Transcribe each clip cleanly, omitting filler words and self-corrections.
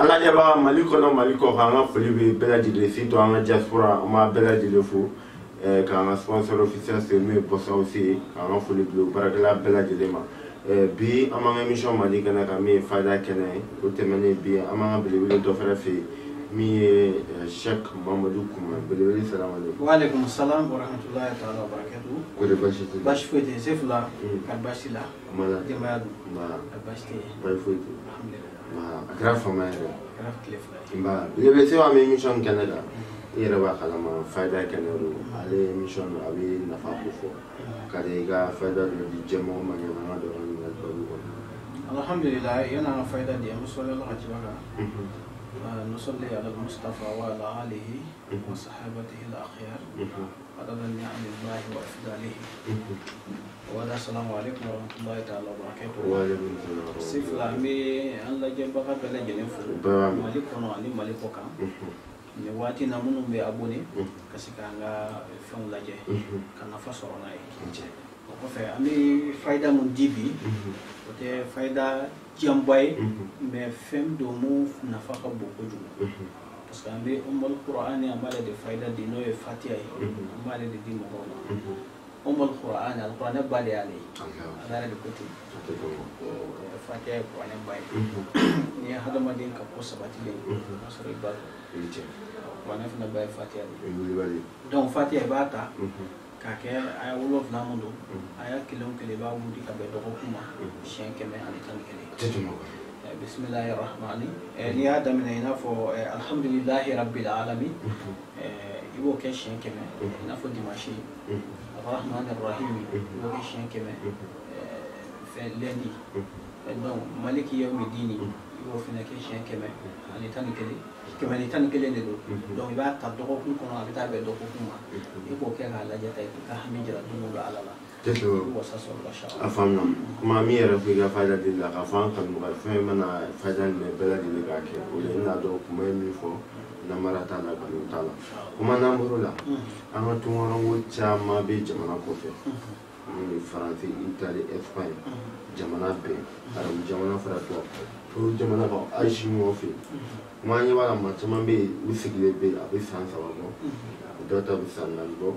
Ala ɲɛba Mali kɔnɔ, Mali kɔ kan, an ka foli bɛ bɛɛ lajɛlen, surtout an ka diaspora, an b'a bɛɛ lajɛlen fo, k'an ka sponsor officiel se min ye Boss House ye, k'an ka foli bila o baarakɛla bɛɛ lajɛlen ma. Bi an b'an ka émission Mali kɛnɛ kan, min ye fayida kɛnɛ ye. O tɛmɛnen, bi an b'an ka belebele dɔ fɛnɛ fɛ yen, min ye Cheikh Mamadu Kuma. Belebele, salamaleykum. Waaleykum salam wa rahmatulahi taala wa barakatuhu. Ko de baasi tɛ? Baasi foyi tɛ yen, Sefula. Ka baasi la? Kuma la. Denbaya dun? Nba. Ka baasi tɛ yen? Baasi foyi tɛ yen. Alhamdulilah. Nba, a kɛra fama yɛrɛ. A kɛra tile 2 ye. Nba, belebele, se an bɛ émission kɛnɛ kan, i yɛrɛ b'a kalama, fayida kɛnɛ don. Ale émission a bɛ nafa ko fɔ ka di i ka fayida dɔ di jɛmɔgɔ ma ɲɛna, an ka don an ka ɲininkali baabu kɔnɔ. Alhamdulilah, yan'an ka fayida di, an bɛ sɔli Ala ka ciba kan. نصلي على المصطفى وعلى آله وصحابته الأخيار عدد نعم الله وإفضاله. وهذا السلام عليكم ورحمة الله تعالى وبركاته. Waaleykum salaam. Sefula, an bɛ an lajɛbaga bɛɛ lajɛlen fo. Bɛɛ b'a mɛn. Mali kɔnɔ ani Mali kɔ kan. Nin waati in na, minnu bɛ abonné ka se k'an ka fɛnw lajɛ ka nafa sɔrɔ n'a ye. O kɔfɛ, an bɛ fayida mun di bi, o tɛ fayida janba ye, mais fɛn don mun nafa ka bon kojugu, parce que an bɛ Ummul Qur'ani, an b'ale de fayida di, n'o ye Fatiha ye. An b'ale de di mɔgɔw ma. Ummul Qur'ani, Alikuranɛ ba de y'ale ye. Ala yɛrɛ de ko ten ko Fatiha ye kuranɛ ba ye. N'i ye hadamaden ka ko sabatilen ye, o b'a sɔrɔ i ba don. Kuranɛ fana ba ye Fatiha de ye. Donc Fatiha, i b'a ta k'a kɛ aya 7 mun don, aya kelen o kelen, i b'a wuli ka bɛn dɔgɔkun ma siɲɛ 111. Bisimilahi rahmani, n'i y'a daminɛ i n'a fɔ alhamdulilahi rabbil alamin, i b'o kɛ siɲɛ 100, i n'a fɔ dimanche. Rahmani rahimi, i b'o kɛ siɲɛ 100 fɛn lundi. Donc maliki yawmi dini, i b'o fɛnɛ kɛ siɲɛ 111, 111 de don. Donc i b'a ta dɔgɔkun kɔnɔ, a bɛ taa bɛn dɔgɔkun ma. I b'o kɛ k'a lajɛ ta, i ka hami jira don o don Ala la, i bɛ wasa sɔrɔ la, A faamuna. Kuma min yɛrɛ fɔ i ka fayida dili la, k'a fɔ an kanubaga ye, fɛn mana fayida nin bɛɛ lajɛlen k'a kɛ, o ye n n'a dɔn kuma ye min fɔ, namara t'a la, nkalon t'a la. Kuma n'an bɔr'o la, an ka tunkaranko caman bɛ jamana kɔfɛ, min ye Faransi, Itali, Espagne, jamana bɛɛ, arabu jamana fara tubabu jamana kan, Azi ɲɔgɔn fɛ yen. Kuma an ɲɛ b'a la, maa caman bɛ yen, u sigilen bɛ yen, a bɛ san 3 bɔ, dɔw ta bɛ san 4 bɔ,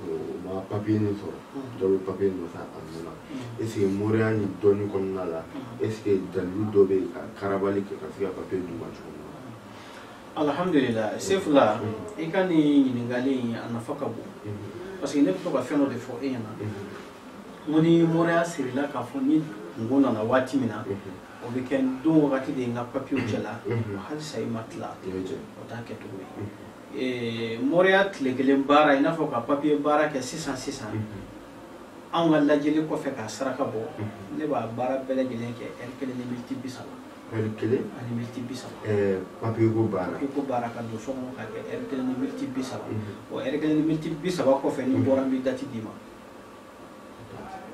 u ma papiye nin sɔrɔ, dɔw bɛ papiye nɔfɛ a mɛnna. Est ce que moriya ni dɔnni kɔnɔna la, est ce que dalilu dɔ bɛ yen ka karabali kɛ ka se ka papiye d'u ma cogo min na? Alhamdulilah, Sefula, i ka nin ɲininkali in, a nafa ka bon, parce que ne bɛ to ka fɛn dɔ de fɔ e ɲɛna. N ko ni moriya sirila k'a fɔ ni kungo nana waati min na, o bɛ kɛ don wagati de ye n ka papiyew cɛla, halisa i ma tila, o t'a kɛcogo ye. Moriya tile kelen baara, i n'a fɔ ka papiye baara kɛ sisan sisan, anw ka lajɛli kɔfɛ k'a saraka bɔ, ne b'a baara bɛɛ lajɛlen kɛ ɛri 1 ni miniti 30. Ɛri 1 ani miniti 30. Papiye ko baara. Papiye ko baara, ka don so kɔnɔ k'a kɛ ɛri 1 ni miniti 30. O ɛri 1 ni miniti 30 kɔfɛ, ni bɔra, n bɛ date d'i ma.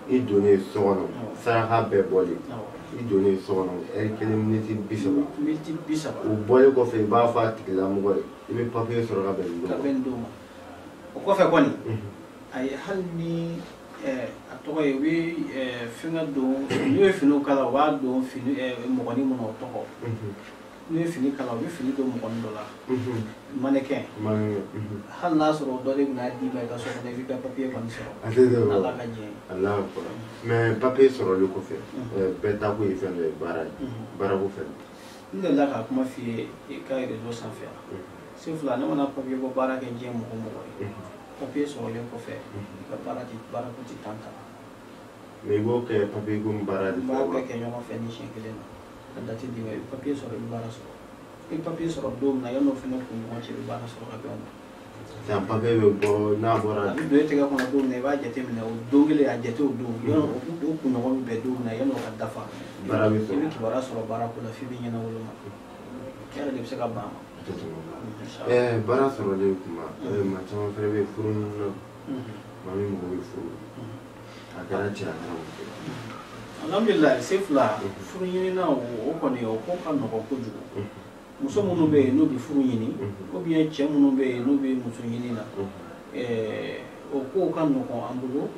I donnen so kɔnɔ, saraka bɛɛ bɔlen, i donnen so kɔnɔ, ɛri 1 miniti 30. Miniti 30. O bɔlen kɔfɛ, i b'a fɔ a tigilamɔgɔ ye, i bɛ papiye sɔrɔ ka bɛn nin don ma. Ka bɛn nin don ma. O kɔfɛ kɔni, ayi, hali ni a tɔgɔ ye, u bɛ fɛngɛ don, n'u ye finiw kala, u b'a don fini mɔgɔnin mun na, o tɔgɔ, n'u ye fini kala, u bɛ fini don mɔgɔnin dɔ la, mannequin. Hali n'a sɔrɔ o dɔ de bɛna d'i ma i ka so kɔnɔ, i b'i ka papiye kɔni sɔrɔ. A tɛ tɛmɛ. Ala ka diɲɛ ye. Alahu akbar. Mais papiye sɔrɔli kɔfɛ, bɛɛ ta ko ye fɛn dɔ ye, baara ye, baarako fɛn. N delila ka kuma f'i ye i ka réseau sanfɛ yan. Sefula, ne mana papiye bɔ baara kɛ diɲɛ mɔgɔ o mɔgɔ ye, papiye sɔrɔlen kɔfɛ, i ka baara ti, baarako ti tan ta. Mais i b'o kɛ papiye ko baara de N fɛ b'a wa? bɛɛ kɛ ɲɔgɔn fɛ ni siɲɛ kelen na, ka date d'i ma. I bɛ papiye sɔrɔ, i bɛ baara sɔrɔ. I bɛ papiye sɔrɔ don min na, yan'o fɛnɛ kun ɲɔgɔn cɛ, i bɛ baara sɔrɔ ka bɛn o ma. Sisan papiye bɛ bɔ, n'a bɔra. A bɛ don e tɛgɛ kɔnɔ don min na, i b'a jateminɛ o don kelen, a jate o don, yan'o o kunɲɔgɔn bɛ bɛn don min na, yan'o ka dafa, Baara bɛ sɔrɔ. I bɛ kibaruya sɔrɔ baara ko la f'i bɛ ɲɛna woloma. E yɛrɛ de bɛ se ka ban a ma. Baara sɔrɔlen kuma, maa caman fɛnɛ bɛ furu ɲini na, maa min mago bɛ furu, a kɛra cɛ, a kɛra muso ye. Alhamdulilayi, Sefula, furu ɲinina, o kɔni, o ko ka nɔgɔn kojugu. Muso minnu bɛ yen n'u bɛ furu ɲini, ou bien cɛ minnu bɛ yen n'u bɛ muso ɲini na, O kow ka nɔgɔn an bolo,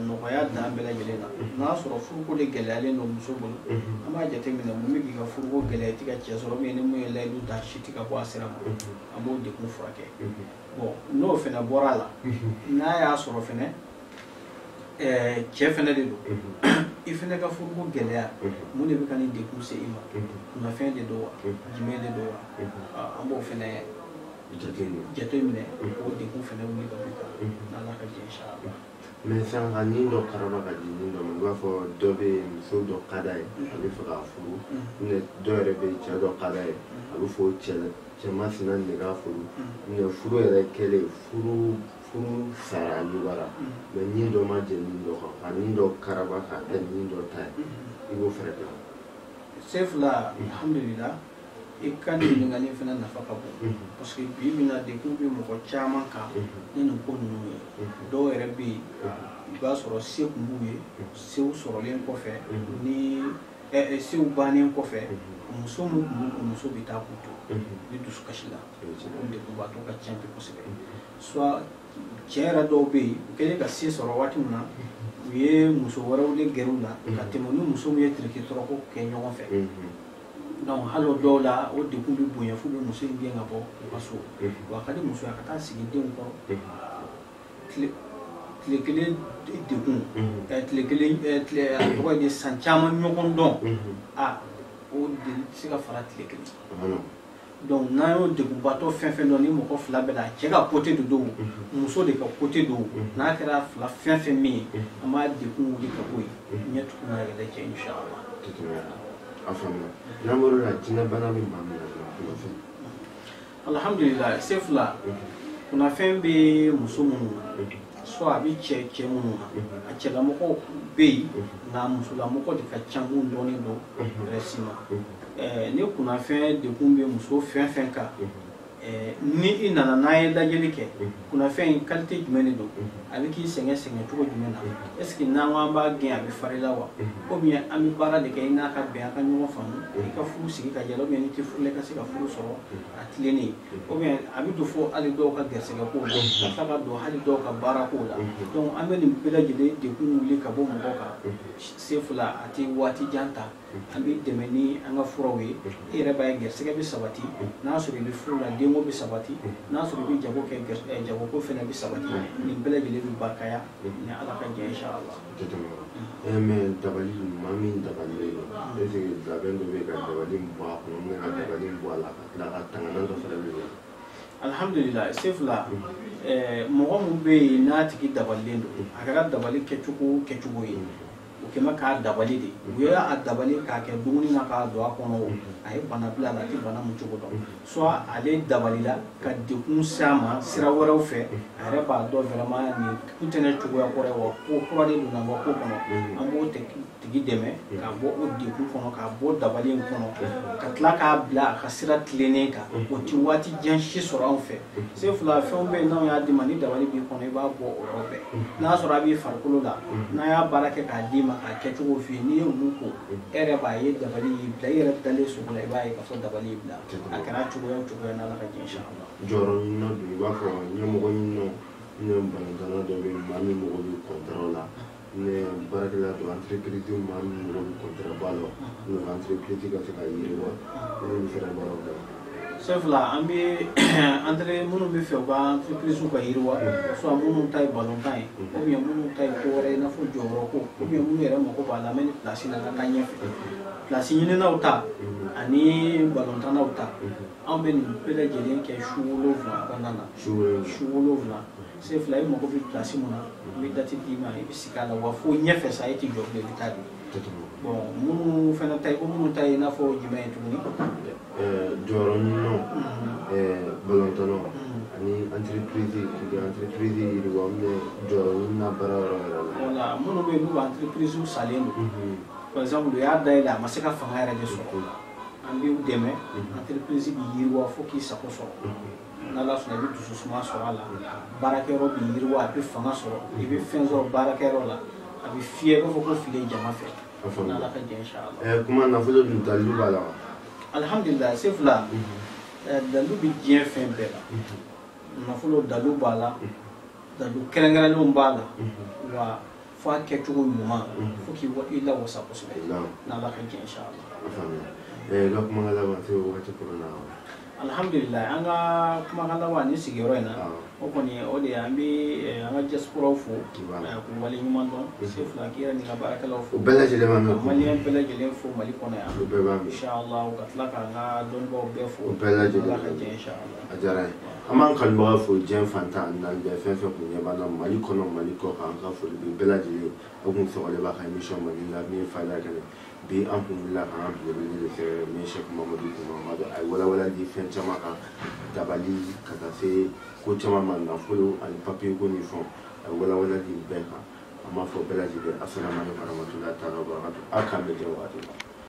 nɔgɔya dan bɛɛ lajɛlen na. N'a sɔrɔ furuko de gɛlɛyalen don muso bolo, an b'a jateminɛ mun bɛ k'i ka furuko gɛlɛya, i tɛ ka cɛ sɔrɔ, ni mun ye layidu ta si tɛ ka bɔ a sira ma, an b'o degun furakɛ. Bon, n'o fɛnɛ bɔra a la, n'a y'a sɔrɔ fɛnɛ cɛ fɛnɛ de don, i fɛnɛ ka furuko gɛlɛya, mun de bɛ ka nin degun se i ma, kunnafɛn de don wa, jumɛn de don wa, an b'o fɛnɛ jateminɛ o degun fɛnɛ wuli ka bɔ i kan n'Ala ka jɛ inchallah. Mais sisan ka nin dɔ karaba ka di nin dɔ ma, i b'a fɔ dɔ bɛ yen, muso dɔ ka d'a ye, a bɛ fɛ k'a furu, dɔ yɛrɛ bɛ yen, cɛ dɔ ka d'a ye, a bɛ fɔ cɛ masina de k'a furu, mais furu yɛrɛ kɛlen furu sara ɲɔgɔnra, mais nin dɔ ma jɛ nin dɔ kan, ka nin dɔ karaba k'a kɛ nin dɔ ta ye, i b'o fɛɛrɛ kɛ. Sefula, alhamdulillah, i ka nin ɲininkali fana nafa ka bon, parce que bi bi in na degun bɛ mɔgɔ caman kan ni nin ko ninnu ye. Dɔw yɛrɛ bɛ yen, i b'a sɔrɔ se kun b'u ye, sew sɔrɔlen kɔfɛ ni sew bannen kɔfɛ, muso min kun b'u kun, muso bɛ taa k'u to, u bɛ dusukasi la, o degunbatɔ ka ca bi kosɛbɛ. Soit cɛ yɛrɛ dɔw bɛ yen, u kɛlen ka se sɔrɔ waati min na, u ye muso wɛrɛw de gɛrɛ u la ka tɛmɛ ni muso min ye tereke tɔrɔko kɛ ɲɔgɔn fɛ. Donc hali o dɔw la, o degun bɛ bonya f'u bɛ muso in gɛn ka bɔ u ka so. Wa a ka di muso ye a ka taa sigi denw kɔrɔ. Tile kelen degun, tile kelen, tile a tɔgɔ ye di, san caman ɲɔgɔn dɔn, a o de tɛ se ka fara tile kelen. Donc n'an y'o degunbatɔ fɛn fɛn dɔn, ni mɔgɔ fila bɛɛ la, cɛ ka côté de don, muso de ka côté don, n'a kɛra fila fɛn fɛn min ye, an b'a degun wuli ka bɔ yen, ɲɛ tugun n'a yɛrɛ cɛ inchallah. A faamuya. N'an bɔr'o la, jinɛ bana bɛ maa min na kunnafɛn. Alhamdulillah, Sefula, kunnafɛn bɛ muso minnu na, soit a bɛ cɛ minnu na, a cɛlamɔgɔw bɛ yen, nka musolamɔgɔ de ka ca mun dɔnnen don récemment. Ni kunnafɛn degun bɛ muso fɛn fɛn kan, ni i nana n'an ye lajɛli kɛ, kunnafɛn in qualité jumɛn de don, a bɛ k'i sɛgɛn cogo jumɛn na, est ce que n'an ko an b'a gɛn a bɛ fari la wa, ou bien an bɛ baara de kɛ i n'a ka bɛn a ka ɲɔgɔn faamu, i ka furu sigi ka yɛlɛ, ou bien n'i tɛ furu la i ka se ka furu sɔrɔ a tilennen, ou bien a bɛ don fo hali dɔw ka gɛrɛsɛgɛ kow la, ka tila ka don hali dɔw ka baara kow la. Donc an bɛ nin bɛɛ lajɛlen degun wuli ka bɔ mɔgɔ kan. Sefula, a tɛ waati jan ta, an b'i dɛmɛ ni an ka furaw ye, i yɛrɛ b'a ye gɛrɛsɛgɛ bɛ sabati, n'a sɔrɔ i bɛ furu la denko bɛ sabati, n'a sɔrɔ i bɛ jago kɛ jagoko fana bɛ sabati, nin bɛɛ lajɛlen bɛ barikaya ni Ala ka jɛ inchallah. Mais dabali, maa min dabalilen don, est ce que labɛn dɔ bɛ yen ka dabali in bɔ a kɔnɔ, ou bien ka dabali in bɔ a la ka tila ka tanganan dɔ fana bɛ yen? Alhamdulillah, Sefula, mɔgɔ min bɛ yen n'a tigi dabalilen don, a kɛra dabali kɛcogo o kɛcogo ye, o kɛmɛ k'a dabali de, u y'a dabali k'a kɛ dumuni na k'a don a kɔnɔ, a ye bana bila a la, a tɛ bana mun cogo dɔn, soit ale dabalila ka degun s'a ma sira wɛrɛw fɛ, a yɛrɛ b'a dɔn vraiment nin kun tɛ ne cogoya kɔrɔ ye, wa ko kura de donna n ka ko kɔnɔ, an b'o tigi dɛmɛ k'a bɔ o degun kɔnɔ, k'a bɔ dabali in kɔnɔ, ka tila k'a bila a ka sira tilennen kan. O tɛ waati jan si sɔrɔ anw fɛ. Sefula, fɛn bɛ yen n'anw y'a d'i ma, ni dabali b'i kɔnɔ i b'a bɔ o yɔrɔ bɛɛ, n'a sɔrɔ a b'i farikolo la, n'an y'a baara kɛ k'a d'i ma k'a kɛcogo f'i ye, n'i ye mun ko e yɛrɛ b'a ye dabali y'i bila, i yɛrɛ dalen sogo la i b'a ye k'a fɔ dabali y'i bila, a kɛra cogoya o cogoya n'Ala ka jɛ inchallah. Jɔyɔrɔ ɲinina don, i b'a fɔ ɲɛmɔgɔ ɲininaw, ne balontanna dɔ bɛ yen, maa min mago bɛ kɔntaraw la, ne baarakɛla dɔ entreprise, maa min mago bɛ kɔntara ba la, n'o entreprise ka se ka yiriwa, ne bɛ fɛɛrɛ baaraw kɛ. Sefula, an bɛ entre minnu bɛ fɛ u ka entreprise ka yiriwa, soit minnu ta ye balontan ye, ou bien minnu ta ye ko wɛrɛ ye i n'a fɔ jɔyɔrɔ ko, ou bien minnu yɛrɛ mako b'a la, an bɛ nin place la ka taa ɲɛfɛ, place ɲininaw ta ani balontannaw ta, anw bɛ nin bɛɛ lajɛlen kɛ su 7 kɔnɔna na. Su 7, Sefula, i mako bɛ place mun na, n bɛ date d'i ma, i bɛ sigi a la, wa fo ɲɛfɛ sa e tɛ jɔ bilen, i bɛ taa de. Bon, minnu fana ta ye, ko minnu ta ye i n'a fɔ jumɛn ye tuguni? Jɔyɔrɔ ɲininaw, balontannaw ani entreprise, k'i ka entreprise yiriwa, ou bien jɔyɔrɔ ɲinina baara yɔrɔ yɛrɛ la. Voilà, minnu bɛ yen n'u ka entreprise salen don, par exemple u y'a dayɛlɛ a ma se ka fanga yɛrɛ de sɔrɔ, an b'u dɛmɛ, entreprise bɛ yiriwa fo k'i sago sɔrɔ, n'Ala sɔnna i bɛ dusu suma sɔrɔ a la, baarakɛyɔrɔ bɛ yiriwa, a bɛ fanga sɔrɔ, i bɛ fɛn sɔrɔ baarakɛyɔrɔ la, a bɛ fiyɛ i b'a fɔ ko file jama fɛ, n'Ala ka jɛ inchallah. Kuma nafolo dun dalilu b'a la wa? Alhamdulillah, Sefula, dalu bɛ diɲɛ fɛn bɛɛ la, nafolo dalu b'a la, Dalu kɛrɛnkɛrɛnnenw b'a la, wa fo a kɛcogo ɲuman, fo k'i lawasa kosɛbɛ n'Ala ka jɛ, inshallah. A faamuya. I ka kumakan laban se wagati kɔnɔna na. Alhamdulilayi, an ka kumakan laban ni sigiyɔrɔ in na, o kɔni o de ye an bɛ an ka diasporaw fo k'u waleɲuman dɔn. Sefula, k'i yɛrɛ n'i ka baarakɛlaw fo. O bɛɛ lajɛlen b'a mɛn. Ka maliyɛn bɛɛ lajɛlen fo Mali kɔnɔ yan. O bɛɛ b'a mɛn. Inshallah, ka tila k'an ka dɔnnibaaw bɛɛ fo. O bɛɛ lajɛlen. Ala ka jɛ, inshallah. A diyara n ye. An b'an kanubaga fo diɲɛ fantan ani naani bɛɛ, fɛn fɛn kun ɲɛ b'an na Mali kɔnɔ, Mali kɔ kan, an ka foli bɛ bɛɛ lajɛlen. Aw kun sɔgɔlen b'a ka émission Mali la min ye Fayida kɛnɛ. Bi an kun wulila k'an ka belebele de sɛgɛrɛ min ye Sɛki Mamadu Mamadu. A ye walawalali di fɛn caman kan, dabali ka taa se ko caman ma, nafolo ani papiye ko ni fɛnw, a ye walawalali di bɛɛ kan. An b'a fɔ bɛɛ lajɛlen asalaamaaleykum warahmatulahi taala wabarakatuh. Aw k'an bɛn diɲɛ wagati la.